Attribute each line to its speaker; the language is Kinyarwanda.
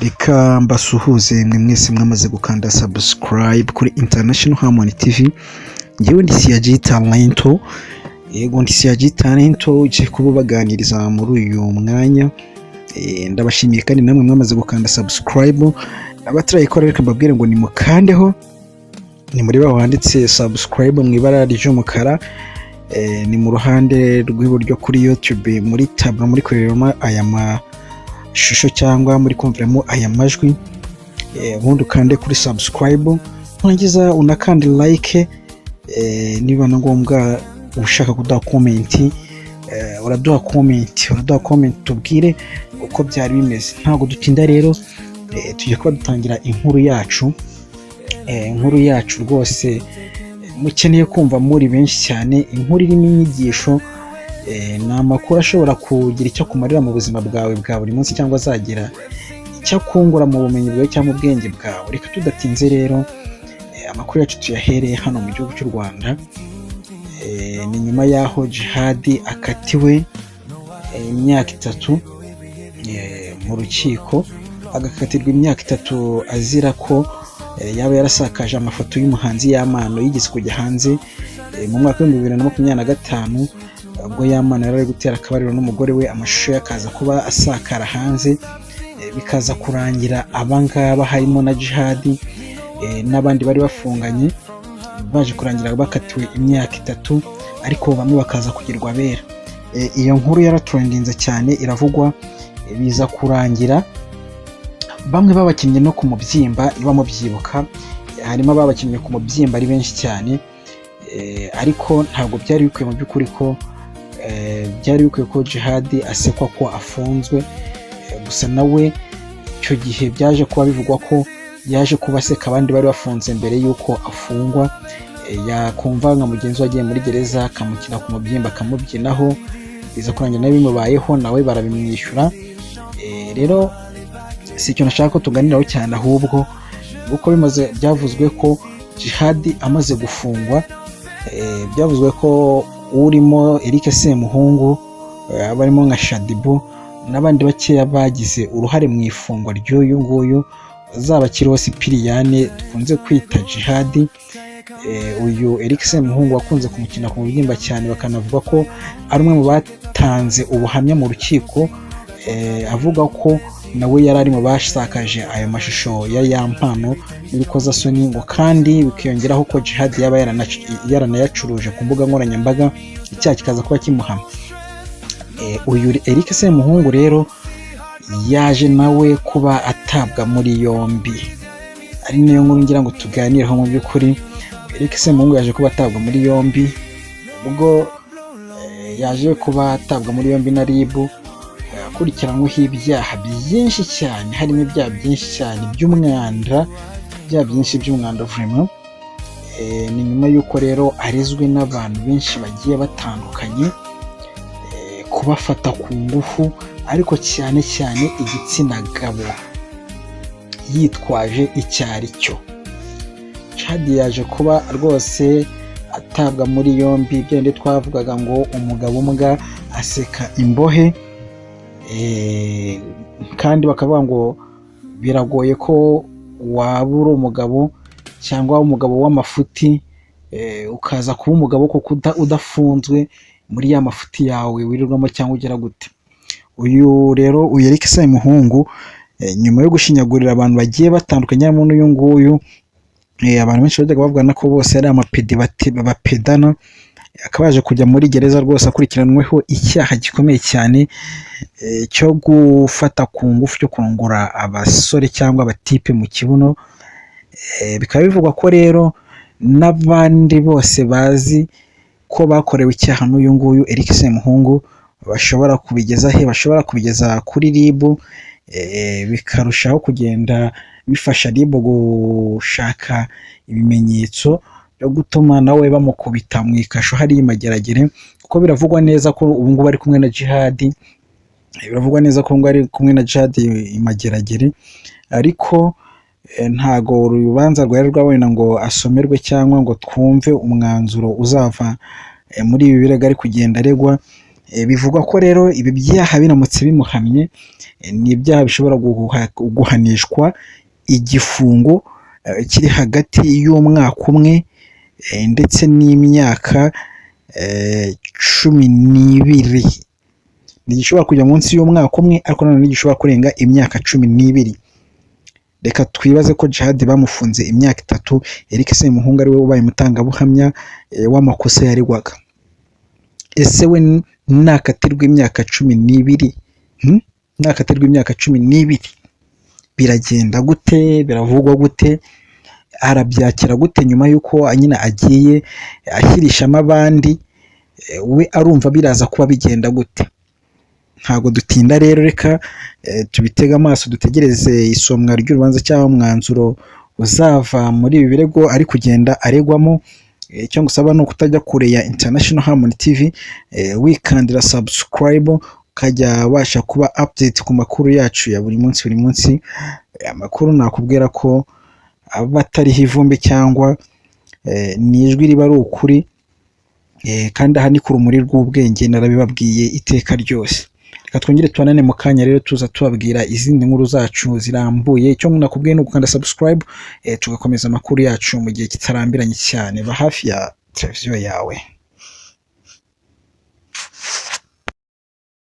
Speaker 1: Reka mbasuhuze mwe mwese mwamaze gukanda subscribe kuri International Harmony TV. Njyewe ndi Siyaji Talento, yego ndi Siyaji Talento ugiye kuba baganiriza muri uyu mwanya. Ndabashimiye kandi namwe mwamaze gukanda subscribe. Abatarayikora reka mbabwire ngo nimukandeho, ni muri ba wanditse subscribe mu ibara ry'umukara, ni mu ruhande rw'iburyo kuri YouTube muri tableau muri kureberamo aya mashusho cyangwa muri kumviramo aya majwi, ubundi ukande kuri subscribe, nurangiza unakande like, niba na ngombwa ushaka kuduha comment, uraduha comment tubwire uko byari bimeze. Ntabwo dutinda rero, tujya kuba dutangira inkuru yacu, inkuru yacu rwose mukeneye kumva muri benshi cyane, inkuru irimo inyigisho, ni amakuru ashobora kugira icyo akumarira mu buzima bwawe bwa buri munsi cyangwa azagira icyo akungura mu bumenyi bwawe cyangwa mu bwenge bwawe. Reka tudatinze rero, amakuru yacu tuyahereye hano mu gihugu cy'u Rwanda. Ni nyuma y'aho Jihadi akatiwe imyaka 3 mu rukiko, agakatirwa imyaka 3 azira ko yaba yarasakaje amafoto y'umuhanzi Yampano yigeze kujya hanze mu mwaka wa 2025, ubwo Yampano yari ari gutera akabariro n'umugore we, amashusho ye akaza kuba asakara hanze, bikaza kurangira abangaba harimo na Jihadi n'abandi bari bafunganye baje kurangira bakatiwe imyaka 3, ariko bamwe bakaza kugirwa abera. Iyo nkuru yaratrendinze cyane iravugwa, biza kurangira bamwe babakinnye no ku mubyimba. Niba mubyibuka, harimo ababakinnye ku mubyimba ari benshi cyane, ariko ntabwo byari bikwiye mu by'ukuri ko byari bikwiye ko Jihadi asekwa ko afunzwe. Gusa nawe icyo gihe byaje kuba bivugwa ko yaje kuba aseka abandi bari bafunze mbere y'uko afungwa, yakumva nka mugenzi we agiye muri gereza akamukina ku mubyimba akamubyinaho, biza kurangira nawe bimubayeho, nawe barabimwishyura. Rero si icyo nashaka ko tuganiraho cyane, ahubwo uko bimaze byavuzwe ko Jihadi amaze gufungwa, byavuzwe ko urimo Eric Semuhungu, abarimo nka Shaddyboo n'abandi bakeya bagize uruhare mu ifungwa ry'uyu nguyu Uzabakiriho Sipiriyane dukunze kwita Jihadi. Uyu Eric Semuhungu wakunze kumukina ku mubyimba cyane, bakanavuga ko ari umwe mu batanze ubuhamya mu rukiko, avuga ko nawe yari ari mu basakaje ayo mashusho ya Yampano y'urukozasoni, ngo kandi bikiyongeraho ko Jihad yaba yaranayacuruje ku mbuga nkoranyambaga, icyaha kikaza kuba kimuhama. Uyu Eric Semuhungu rero yaje nawe kuba atabwa muri yombi, ari nayo nkuru ngira ngo tuganireho. Mu by'ukuri Eric Semuhungu yaje kuba atabwa muri yombi, ubwo yaje kuba atabwa muri yombi na RIB, akurikiranweho ibyaha byinshi cyane, harimo ibyaha byinshi cyane by'umwanda, ibyaha byinshi by'umwanda vraiment. Ni nyuma y'uko rero arezwe n'abantu benshi bagiye batandukanye, kubafata ku ngufu, ariko cyane cyane igitsina gabo yitwaje icyo ari cyo. Jihad yaje kuba rwose atabwa muri yombi, bya bindi twavugaga ngo umugabo mbwa aseka imbohe, kandi bakavuga ngo biragoye ko waba uri umugabo cyangwa umugabo w'amafuti, ukaza kuba umugabo koko udafunzwe muri ya mafuti yawe wirirwamo cyangwa ugira gute. Uyu rero, uyu Eric Semuhungu, nyuma yo gushinyagurira abantu bagiye batandukanye harimo n'uyu nguyu, abantu benshi bajyaga bavuga ko bose ari amapede bapedana, akaba yaje kujya muri gereza rwose akurikiranweho icyaha gikomeye cyane, cyo gufata ku ngufu, cyo kurongora abasore cyangwa abatipe mu kibuno. Bikaba bivugwa ko rero n'abandi bose bazi ko bakorewe icyaha n'uyu nguyu Eric Semuhungu bashobora kubigeza he? Bashobora kubigeza kuri RIB, bikarushaho kugenda bifasha RIB gushaka ibimenyetso byo gutuma nawe bamukubita mu ikasho hariya i Mageragere, kuko biravugwa neza ko ubu ngubu ari kumwe na Jihad, biravugwa neza ko ngo ari kumwe na Jihad i Mageragere, ariko ntago urubanza rwari rwabona ngo asomerwe cyangwa ngo twumve umwanzuro uzava muri ibi birego ari kugenda aregwa. Bivugwa ko rero ibi byaha biramutse bimuhamye, ni ibyaha bishobora guhanishwa igifungo kiri hagati y'umwaka umwe ndetse n'imyaka 12. Ntigishobora kujya munsi y'umwaka umwe, ariko nanone ntigishobora kurenga imyaka 12. Reka twibaze ko Djihad bamufunze imyaka 3, Eric Semuhungu ariwe ubaye umutangabuhamya w'amakosa yaregwaga. Ese we nakatirwa imyaka 12, Nakatirwa imyaka 12 biragenda gute? Biravugwa gute? Arabyakira gute nyuma y'uko nyine agiye ashyirishamo abandi? We arumva biraza kuba bigenda gute? Ntabwo dutinda rero, reka tubitege amaso, dutegereze isomwa ry'urubanza cyangwa umwanzuro uzava muri ibi birego ari kugenda aregwamo. Icyo ngusaba ni ukutajya kure ya International Harmony TV, wikandira subscribe, ukajya ubasha kuba update ku makuru yacu ya buri munsi buri munsi. Amakuru nakubwira ko aba atariho ivumbi cyangwa ni ijwi riba ari ukuri, kandi aha ni ku rumuri rw'ubwenge, narabibabwiye iteka ryose. Reka twongere tubonane mu kanya rero, tuza tubabwira izindi nkuru zacu zirambuye. Icyo nakubwiye ni ugukanda subscribe, tugakomeza amakuru yacu mu gihe kitarambiranye cyane. Ba hafi ya televiziyo yawe.